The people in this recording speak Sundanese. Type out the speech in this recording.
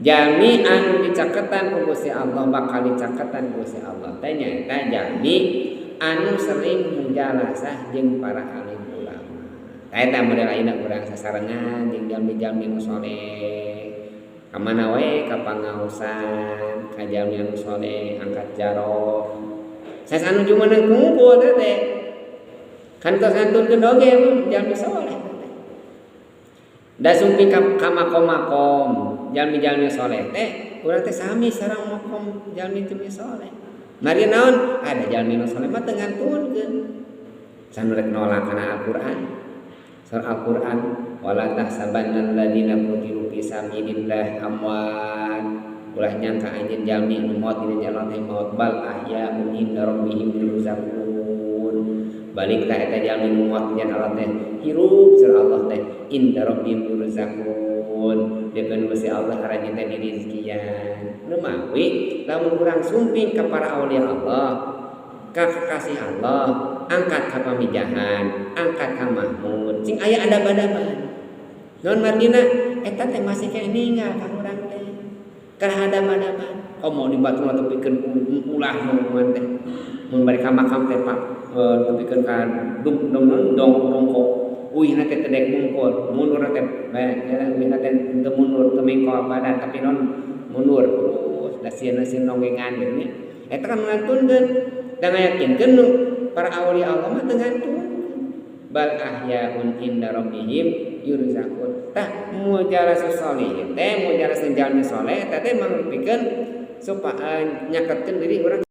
Jalmi anu dicaketan ku Gusti Allah, bakal dicaketan ku Gusti Allah teh nyaeta jalmi anu sering mujalasah jeung para alim ulama. Tah, eta model ayeuna urang sasarengan jeung jalmi-jalmi nu soleh. Ka mana wae, ka pangaosan, ka jalmi anu soleh, angkat jaroh. Sanes anu jumeneng kumpul teh kan tos ngantunkeun oge jalmi soleh teh. Da sumping ka makom-makom jalmi-jalmi soleh teh, urang teh sami sareng makom jalmi-jalmi soleh. Mari naon? Ada jalmi nu soleh mah teu ngantunkeun. Sanu rek nolak kana Al-Qur'an. Surah Al-Qur'an, wala tahsabannal ladzina qutilu fi sabilillah amwat. Ulah nyangka anjeun jalmi nu maot dina jalan teh maot, bal ahya'un inda rabbihim yurzaqun. Balik ka eta jalmi nu maot dina Allah teh hirup, surah Allah teh inda rabbihim yurzaqun. Dikeun Gusti Allah aranjeun teh dirizkian. Nu mawi lamun urang sumping ka para aulia Allah, ka kekasih Allah, angkat ka pamijahan, angkat ka Mahmud, sing aya adab-adaban. Naon margina? Eta teh masih keneh ninggal ka urang teh. Kana adab-adaban. Komo di batur tepikeun ulah mun teh. Mun bari ka makam teh, Pak, tepikeun ka dum dum dong dongkok. Uihna teh teu daek mungkul, mundur teh, uihna teh teu mundur, teu mengkol badan, tapi non mundur terus da sieun nonggengan nya. Eta kan ngantunkeun da ngayakinkeun nu para aulia Allah mah teu ngantun. Bal ahya'un inda rabbihim yurzaqun. Tah, mujalasus sholihin teh, mujalasun jalmi soleh eta teh mangrupikeun supaya nyaketkeun diri urang.